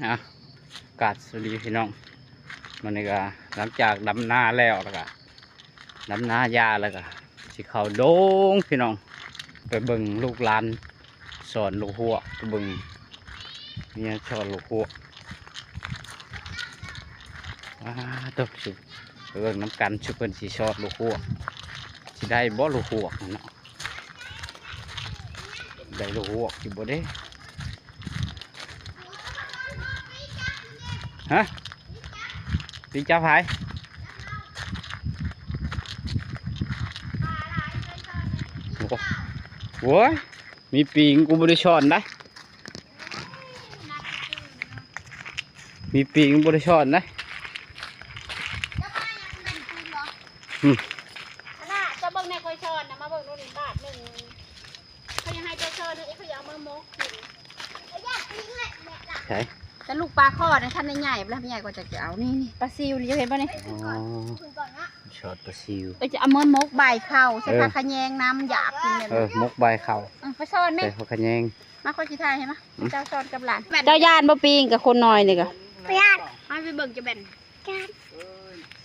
ອ່ະ ກາບສະບາຍດີພີ່ນ້ອງ ມື້ນີ້ກະຫຼັງຈາກດຳນາແລ້ວ ແລ້ວກະດຳນາຫຍ້າ ແລ້ວກະຊິເຂົ້າດົງພີ່ນ້ອງ ໄປເບິ່ງລູກຫຼານສອນລູກຮວກ ໄປເບິ່ງເມຍສອນລູກຮວກ. ອ້າ ຕົກສຸ ໄປເບິ່ງນຳກັນ ຊຸເພິ່ນຊິສອນລູກຮວກ ຊິໄດ້ບໍ່ລູກຮວກຫັ້ນເນາະ. ໄດ້ລູກຮວກຢູ່ບໍ່ເດ້? ຮະ? ປີງຈັບໃຜ? ໂອ້ ໂອ້ຍ ມີປີງ ກູບໍ່ໄດ້ສອນໄດ໋ ມີປີງ ກູບໍ່ໄດ້ສອນໄດ໋. ອືມ ອັນນ່າ ເຈົ້າເບິ່ງແດ່ ຂ້ອຍສອນນະ ມາເບິ່ງໂລດນີ້ ບາດໜຶ່ງ ຂ້ອຍຢາກໃຫ້ເຈົ້າສອນເດີ ຂ້ອຍຢາກເອົາມາໝົກກິນ. ໃສ? ແຕ່ລູກປາຄໍ່ນະ ຄັນໃຫຍ່ໆ ແລ້ວໃຫຍ່ກວ່າຈະເອົາ. ນີ້ໆ ປາຊິວນີ້ ເຈົ້າເຫັນບໍ່ນີ້? ອໍ ສອນປາຊິວ. ເອີ ຈະເອົາມາໝົກໃບເຂົ້າ ໃສ່ ເອີ ຜັກຂະແຍງນຳ ຢາກກິນແບບ ເອີ ໝົກໃບເຂົ້າ ເອີ ໄປສອນແມ່ ໃສ່ຜັກຂະແຍງ. ມາ ຂ້ອຍຊິຖ່າຍໃຫ້ມາ. ອືມ ເຈົ້າສອນກັບຫຼານ. ເຈົ້າຢ້ານບໍ່ ປີງ ກັບຄົນນ້ອຍນີ້ກະ? ບໍ່ຢ້ານ. ເຮົາໄປເບິ່ງຈະແມ່ນ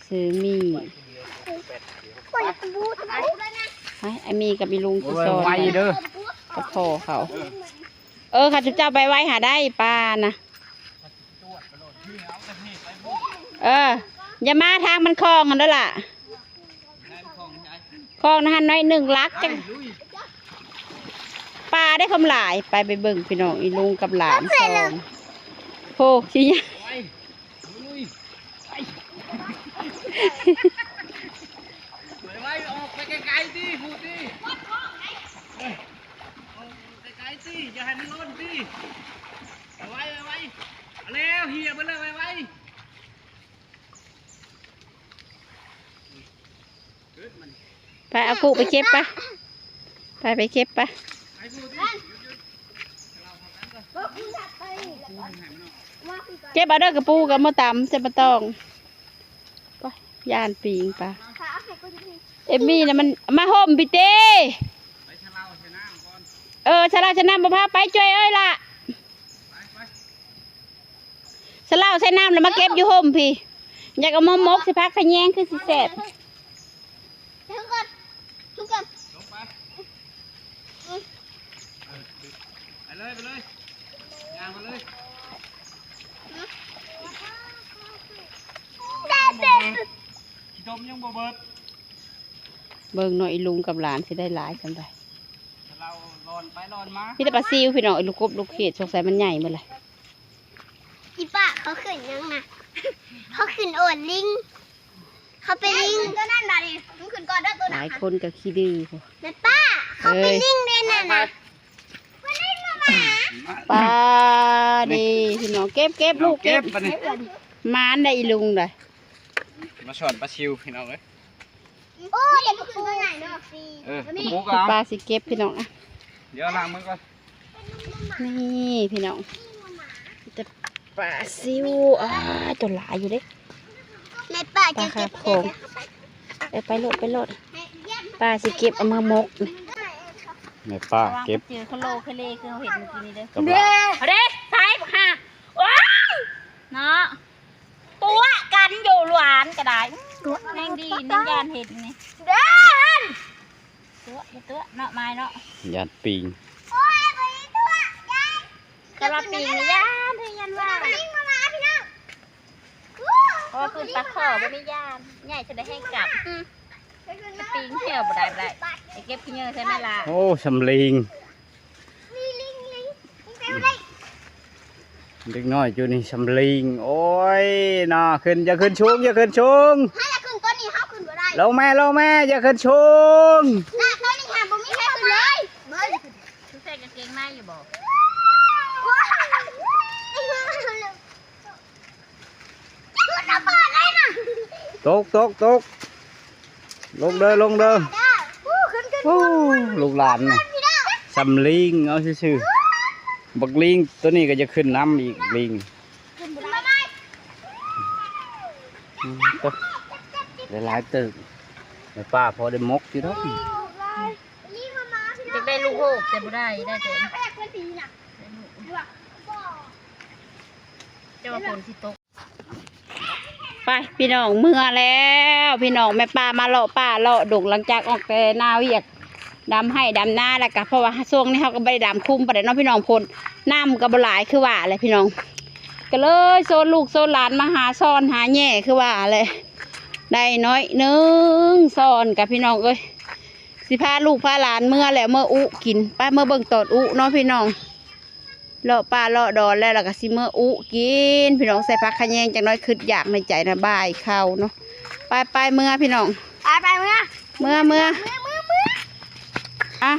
ຊື້ໝີ່ ໄປ ໄອ້ໝີ່ກັບອີລຸງຊິສອນ ໄວເດີ ກັບພໍ່ເຂົາ. ເອີ ເຂົາເຈົ້າໄປໄວຫາໄດ້ ປານະ. ເອີ ຢ່າມາທາງມັນຄອງຫັ້ນເດີລະ ຄອງຫັ້ນໜ້ອຍໜຶ່ງຫຼັກ ຈັກປາໄດ້ຄວາມຫຼາຍ. ໄປ ໄປເບິ່ງພີ່ນ້ອງ ອີລຸງກັບຫຼານສອງ ໂພ ຊິຍາ ໄວໆ ອອກໄປໄກໆຕິ ພຸ້ນຕິ ອອກໄກໆຕິ ຢ່າໃຫ້ມັນຫຼົ່ນຕິ ໄວໆ ເອົາແລ້ວ ເຫຍເບິດແລ້ວ ໄວໆ. ໄປ ເອົາກຸໄປເກັບໄປ ໄປ ໄປເກັບໄປ ເກັບເອົາເດີ ກະປູກະມາຕຳໃສ່ປາຕອງ. ໂອ້ຍ ຢ້ານປີງປາ ເອມມີ່ນະ ມັນມາຫົ່ມພີ້ຕິ. ເອີ ຊະລາວຊະນ້ຳບໍ່ພາໄປ ຈ້ວຍເອີຍລະ. ສະເຫຼົ້າໃສ່ນ້ຳແລ້ວມາເກັບຢູ່ຮົ່ມພີ້ ຢາກເອົາມາໝົກໃສ່ຜັກຂະແຍງຄືຊິແຊບ. ໄປເລີຍ ໄປເລີຍ ຍ່າງໄປເລີຍ. ຂີ້ຕົມຍັງບໍ່ເບິດ. ເບິ່ງເນາະ ອີລຸງກັບຫຼານຊິໄດ້ຫຼາຍສ່ຳໃດ. ສະເຫຼົ້າລ່ອນໄປລ່ອນມາ ມີແຕ່ປາຊິວພີ່ນ້ອງເອີຍ ລູກກົບລູກເຂດ ສົງໄສມັນໃຫຍ່ໝົດແຫຼະ. ອີປ້າ ເຂົາຂຶ້ນຫຍັງນະ? ເຂົາຂຶ້ນໂອນລິງ ເຂົາໄປລິງ ໄປຂຶ້ນຕົວນັ້ນບາດນີ້ ມຶງຂຶ້ນກ່ອນເດີຕົວນັ້ນ. ຫຼາຍຄົນກໍຂີ້ດື້ພຸ້ນ ແມ່ປ້າ ເຂົາໄປລິງເດ້ນັ້ນນະ ໄປລິງມາໝາ. ປາເດ້ພີ່ນ້ອງ ເກັບ ເກັບລູກ ເກັບ ເກັບບາດນີ້ ໝານໄດ໋ອີລຸງໄດ໋. ມາສອນປາຊິວພີ່ນ້ອງເອີຍ. ໂອ້ ເດັກກະປູ ເອີ ກະປູກະເອົາ ປ້າຊິເກັບພີ່ນ້ອງ. ດຽວລ້າງມືກ່ອນ. ນີ້ພີ່ນ້ອງ ມີແຕ່ປາຊິວ ອ້າ ໂຕຫຼາຍຢູ່ເດ້. ແມ່ປ້າຈະເກັບ ເອົາໄປໂລດ ໄປໂລດ ປ້າຊິເກັບເອົາມາໝົກ. ແມ່ປ້າເກັບ ເຈີຄະໂລຄະເລຄືເຮົາເຫັນມື້ກີ້ນີ້ເດີ. ເດ້ ເອົາເດ້ ໃສ່ບັກຫ່າ ໂອ້ຍ ເນາະ. ຕົວະກັນຢູ່ຫຼານກໍໄດ້ ຕົວະ ແຮງດີ ຕົວະ ຍັງຢ້ານເຫັນນີ້ ຢ້ານ ຕົວະ ຢ່າຕົວະເນາະ ມາຍເນາະ ຢ້ານປີງ. ໂອ້ຍ ບໍ່ໄດ້ຕົວະ ຢ້ານ ແຕ່ວ່າປີງນີ້ຢ້ານ ຄືຢ້ານວ່າ ປີງມາ ມາພີ່ນ້ອງ ເພາະວ່າຄືປາຄໍ່ບໍ່ມີຢ້ານ ໃຫຍ່ຈະໄດ້ແຮງກັບ. ອືມ ປີງເຫື່ອບໍ່ໄດ້ ບໍ່ໄດ້ ໄປເກັບຂີ້ເຫຍື້ອໃສ່ແມ່ລະ. ໂອ້ ສຳລີງ ເດັກນ້ອຍຢູ່ນີ້ສຳລີງ. ໂອ້ຍ ນາ ຂຶ້ນ ຢ່າຂຶ້ນສູງ ຢ່າຂຶ້ນສູງ. ເຮົາຢາກຂຶ້ນຕົວນີ້ ເຮົາຂຶ້ນບໍ່ໄດ້. ລົງແມ່ ລົງແມ່ ຢ່າຂຶ້ນສູງ. ນາ ຕົວນີ້ຫາບໍ່ມີໃຜຂຶ້ນເລີຍ. ເບິ່ງ ໃສ່ກາງເກງໃນຢູ່ບໍ່? ຕົກ ຕົກ ຕົກ ລົງເດີ ລົງເດີ. ໂອ້ ລູກຫຼານນີ້ສຳລີງເອົາຊື່ໆ. ບັກລີງຕົວນີ້ກໍຈະຂຶ້ນນຳອີກ ລີງ. ອືມ ຕົກຫຼາຍໆເຕີບ ແມ່ປ້າພໍໄດ້ໝົກຢູ່ດອກ. ຢາກໄດ້ລູກໂຮກແຕ່ບໍ່ໄດ້ ໄດ້ແຕ່ ໄດ້ລູກ ໄດ້ລູກ. ແຕ່ວ່າຝົນຊິຕົກ. ໄປພີ່ນ້ອງ ເມືອແລ້ວພີ່ນ້ອງ. ແມ່ປ້າມາເລາະປ່າເລາະດົງ ຫຼັງຈາກອອກແຕ່ນາວຽກ ດຳໄຮ່ດຳນາ ແລ້ວກະ ເພາະວ່າຊ່ວງນີ້ເຮົາກໍບໍ່ໄດ້ດຳຄຸ້ມປານໃດເນາະພີ່ນ້ອງ. ຝົນ ນ້ຳກໍບໍ່ຫຼາຍຄືວ່າແຫຼະພີ່ນ້ອງ ກໍເລີຍໂຊນລູກໂຊນຫຼານມາຫາຊ່ອນຫາແຍ່ຄືວ່າແຫຼະ. ໄດ້ໜ້ອຍໜຶ່ງຊ່ອນກະພີ່ນ້ອງເອີຍ. ຊິພາລູກພາຫຼານເມືອແລ້ວ ເມືອອຸກິນ. ໄປ ເມືອເບິ່ງຕອນອຸເນາະພີ່ນ້ອງ. ເລາະປ່າເລາະດອນແລ້ວ ແລ້ວກໍຊິເມືອອຸກິນພີ່ນ້ອງ. ໃສ່ຜັກຂະແຍງຈັກໜ້ອຍ ຄຶດຢາກໃນໃຈນະ ບ່າຍເຂົ້າເນາະ. ໄປໆ ເມືອພີ່ນ້ອງ ໄປໆ ເມືອ ເມືອ ເມືອ ເມືອ ເມືອ ອ່ະ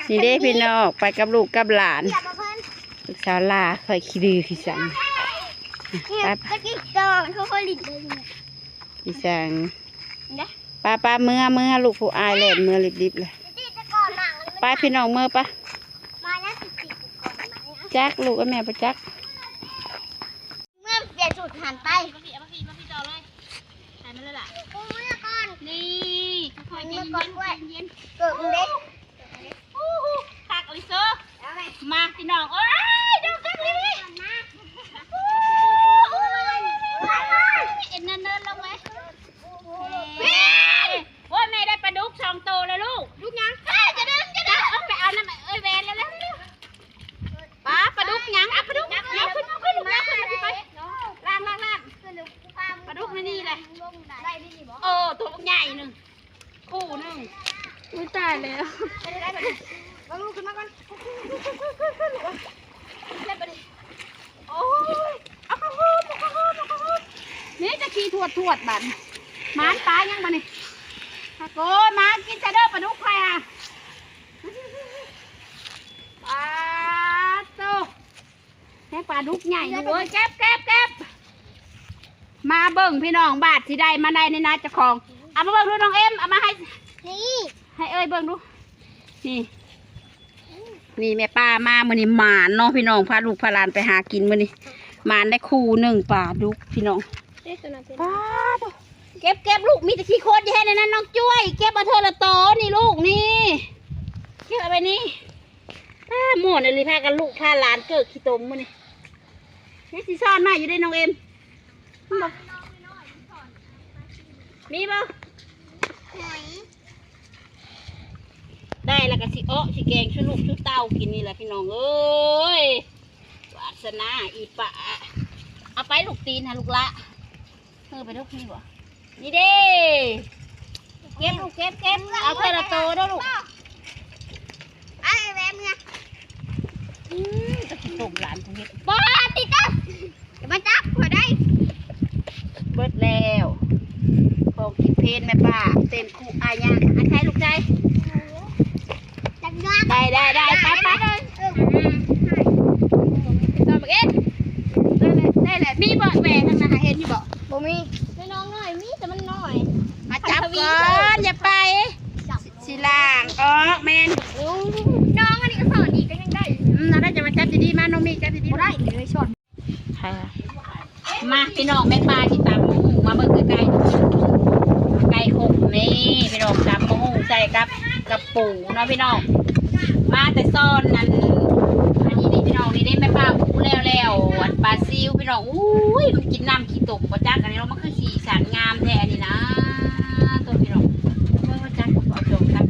ນີ້ເດ້ພີ່ນ້ອງ ໄປກັບລູກກັບຫຼານ. ລູກສາວຫຼ້າຂ້ອຍຂີ້ດື້ຂີ້ສັງ ໄປ ຕະກີ້ກ່ອນເຂົາຄ່ອຍຫຼິ້ນເລີຍ ຂີ້ສັງ. ເດ້ ໄປໆ ເມືອ ເມືອ ລູກຜູ້ອ້າຍແລ່ນເມືອລິບໆ ເລີຍ. ໄປພີ່ນ້ອງ ເມືອໄປ. ຈັກລູກເອີຍ ແມ່ບໍ່ຈັກ. ເມືອປ່ຽນສູດຫັນໄປ ມາພີ້ ມາພີ້ ມາພີ້ຕໍ່ເລີຍ ໃຫ້ມັນເລີຍລະ. ກູເມືອກ່ອນ ນີ້ ຄ່ອຍໆ ໃຈເຢັນ ເກີບເດ້. ໂອ້ໂຫ ຄັກອີ່ຫຼີເຊີ. ມາພີ່ນ້ອງ ໂອ້ຍ ດອກຄັກອີ່ຫຼີ. ໂອ້ຍ ເອັນເນີນໆ ລົງໄວ້. ໂອ້ຍ ແມ່ໄດ້ປາດຸກສອງໂຕແລ້ວລູກ. ດຸກຫຍັງ? ເອີຍ ຢ່າດຶງ ຢ່າດຶງ. ເອີ ໄປເອົານຳເອື້ອຍແຫວນເລັວໆ. ປາ ປາດຸກຫຍັງ? ເອົາປາດຸກ ເອົາຂຶ້ນ ເອົາຂຶ້ນ ເອົາຂຶ້ນ ເອົາຂຶ້ນ ໄປ ລ້າງ ລ້າງ ລ້າງ. ປາດຸກໃນນີ້ແຫຼະ. ໂອ້ ໂຕບັກໃຫຍ່ໜຶ່ງ ຄູ່ໜຶ່ງ. ອຸ້ຍ ຕາຍແລ້ວ. ມາລູກ ຂຶ້ນມາກ່ອນ. ໂອ້ຍ ເອົາເຂົ້າໂຮມ ເອົາເຂົ້າໂຮມ ເອົາເຂົ້າໂຮມ. ນີ້ຈະຂີ້ທວດໆ ບັດ ມານປາຍັງບັດນີ້. ໂອ້ຍ ມາກິນຊະເດີ ປາດຸກຂ້ອຍຫາ. ປາໂຕ ແຮງປາດຸກໃຫຍ່ເວີຍ. ເກັບ ເກັບ ເກັບ. ມາເບິ່ງພີ່ນ້ອງ ບາດຊິໄດ້ມາໄດ້ໃນນາເຈົ້າຂອງ. ເອົາມາເບິ່ງດູນ້ອງເອັມ ເອົາມາໃຫ້ ນີ້ ໃຫ້ເອື້ອຍເບິ່ງດູ. ນີ້ ນີ້ແມ່ປ້າມາມື້ນີ້ໝານເນາະພີ່ນ້ອງ ພາລູກພາຫຼານໄປຫາກິນມື້ນີ້ ໝານໄດ້ຄູ່ໜຶ່ງປາດຸກພີ່ນ້ອງ. ເດ້ ໂຕນັ້ນເປັນ ປາໂຕ ເກັບ ເກັບລູກ ມີແຕ່ຂີ້ໂຄດ ຢ່າເຮັດອັນນັ້ນນ້ອງຈ້ວຍ. ເກັບເອົາເທື່ອລະໂຕນີ້ລູກ ນີ້ ເກັບເອົາໄປນີ້. ປ້າ ມ່ວນອີ່ຫຼີ ພາກັນລູກພາຫຼານເກີກຂີ້ຕົມມື້ນີ້. ຍັງຊິຊ້ອນມາຢູ່ເດ້ນ້ອງເອັມ ມີບໍ່? ໄດ້ແລ້ວກໍຊິເອາະຊິແກງສູ່ລູກສູ່ເຕົ້າກິນນີ້ແຫຼະພີ່ນ້ອງເອີຍ. ວາສະໜາອີ່ປ້າ. ເອົາໄປລູກຕີນຫາລູກລະ. ເອີ ປາດຸກນີ້ບໍ່? ນີ້ເດ້ ເກັບລູກ ເກັບ ເກັບ. ເອົາເທື່ອລະໂຕເດີລູກ. ເອົາໄອ້ແວມເມືອ. ອືມ ຕະກິຕົ້ມຫຼານກູເຮັດ ບໍ່ຕິດເດີ ຢ່າມາຈັບຂ້ອຍໄດ້. ເບິດແລ້ວ ຂອງກິນເພນແມ່ປ້າ ເຕັມຄຸອາຍາ. ອາໄຊລູກໄຊ. ໄດ້ ໄດ້ ໄດ້ ໄປ ໄປ. ເອີ ໄດ້ແຫຼະ ໄດ້ແຫຼະ. ມີບໍ່ແຫວນທາງນັ້ນ ເຫັນຢູ່ບໍ່? ບໍ່ມີ. ນ້ອງນ້ອຍມີ ແຕ່ມັນນ້ອຍ. ມາຈັບກ່ອນ ຢ່າໄປ. ຊິລ້າງອອກ ແມ່ນ. ນ້ອງອັນນີ້ກໍສອນອີກ ກໍຍັງໄດ້. ອືມ ນັ້ນແຫຼະ ຈະມາຈັບດີໆ ມາ ນ້ອງມີ ຈັບດີໆ. ບໍ່ໄດ້ ເລີຍສອນ. ມາພີ່ນ້ອງ ແມ່ປ້າຊິຕຳໝາກຫຸ່ງ ມາເບິ່ງໃກ້ໆ ໃກ້ຄົກນີ້ພີ່ນ້ອງ ຕຳໝາກຫຸ່ງໃສ່ກັບ ກັບປູເນາະພີ່ນ້ອງ. ມາແຕ່ຊ້ອນນັ້ນ ອັນນີ້ນີ້ພີ່ນ້ອງ ນີ້ເດ້ແມ່ປ້າອູແລ້ວແລ້ວ ອັນປາຊິວພີ່ນ້ອງ. ອຸ້ຍ ມັນກິນນ້ຳຂີ້ຕົມບໍ່ຈັກ ອັນນີ້ເນາະ ມັນຄືສີສັນງາມແທ້ອັນນີ້ນະ. ໂຕພີ່ນ້ອງ ເບິ່ງວ່າຈັກບໍ່ເອົາຈອງກັບ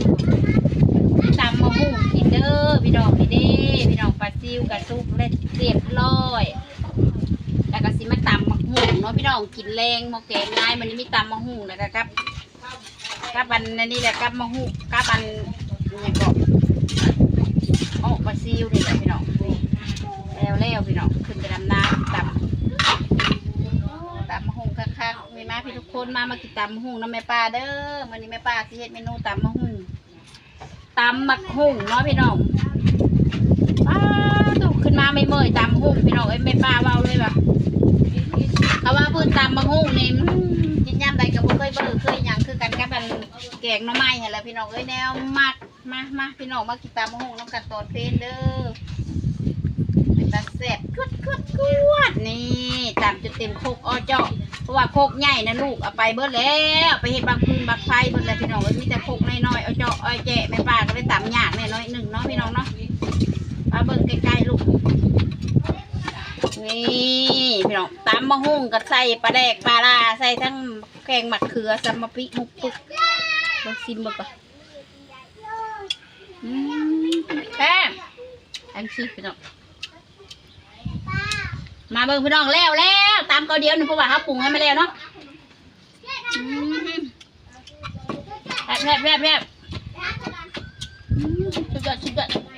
ຕຳໝາກຫຸ່ງກິນເດີພີ່ນ້ອງ. ນີ້ເດ້ພີ່ນ້ອງ ປາຊິວກະສຸກແລ້ວ ຮຽບຮ້ອຍ ແລ້ວກໍຊິມາຕຳໝາກຫຸ່ງເນາະພີ່ນ້ອງ ກິນແລງໝໍ້ແກງງ່າຍ. ມື້ນີ້ມີຕຳໝາກຫຸ່ງ ແລ້ວກໍກັບ ກັບອັນ ອັນນີ້ແຫຼະ ກັບໝາກຫຸ່ງ ກັບອັນ ຫຍັງເກາະ ເອາະປາຊິວນີ້ແຫຼະພີ່ນ້ອງ. ແລ້ວແລ້ວພີ່ນ້ອງ ຂຶ້ນໄປດຳນາຕຳ ຕຳໝາກຫຸ່ງຄັກໆ. ມີມາພີ່ທຸກຄົນ ມາ ມາກິນຕຳໝາກຫຸ່ງນຳແມ່ປ້າເດີ. ມື້ນີ້ແມ່ປ້າຊິເຮັດເມນູຕຳໝາກຫຸ່ງ ຕຳໝາກຫຸ່ງເນາະພີ່ນ້ອງ. ອ້າ ໂຕ ຂຶ້ນມາໃໝ່ໆ ຕຳໝາກຫຸ່ງພີ່ນ້ອງເອີຍ. ແມ່ປ້າເວົ້າເລີຍວ່າ ເຂົາວ່າເພິ່ນຕຳໝາກຫຸ່ງນີ້ ອືມ ກິນຍາມໃດກໍບໍ່ເຄີຍເບີ່ອເຄີຍຫຍັງ ຄືກັນກັບອັນແກງໜໍ່ໄມ້ຫັ້ນແຫຼະພີ່ນ້ອງເອີຍ ແນວມັກ. ມາ ມາ ພີ່ນ້ອງ ມາກິນຕຳໝາກຫຸ່ງນຳກັນຕອນເພນເດີ. ເປັນຕາແຊບ ຄຶດໆ ນີ້ ຕຳຈົນເຕັມຄົກເອາະເຈາະ ເພາະວ່າຄົກໃຫຍ່ນະ ລູກເອົາໄປເບິດແລ້ວ ໄປເຮັດບັ້ງຟືນບັ້ງໄຟເບິດແລ້ວພີ່ນ້ອງເອີຍ. ມີແຕ່ຄົກນ້ອຍໆ ເອາະເຈາະເອາະແຈະ ແມ່ປ້າກໍເລີຍຕຳຍາກແດ່ໜ້ອຍໜຶ່ງເນາະພີ່ນ້ອງເນາະ. ມາເບິ່ງໃກ້ໆ ລູກ ນີ້ພີ່ນ້ອງ ຕຳບັກຫຸ່ງກໍໃສ່ປາແດກປາຫຼ້າ ໃສ່ທັງແກງໝາກເຂືອ ສຳມະປິ ໝຸກປຶກ ເບິ່ງ ຊິມເບິ່ງກ່ອນ. ອືມ ແຊບ ອັນຊີ້ພີ່ນ້ອງ ມາເບິ່ງພີ່ນ້ອງ ແລ້ວແລ້ວ ຕຳເຂົ້າດຽວນີ້ ເພາະວ່າເຮົາປຸງໃຫ້ມັນແລ້ວເນາະ. ອືມ ແຊບໆໆໆ ອືມ ສຸດຍອດ ສຸດຍອດ.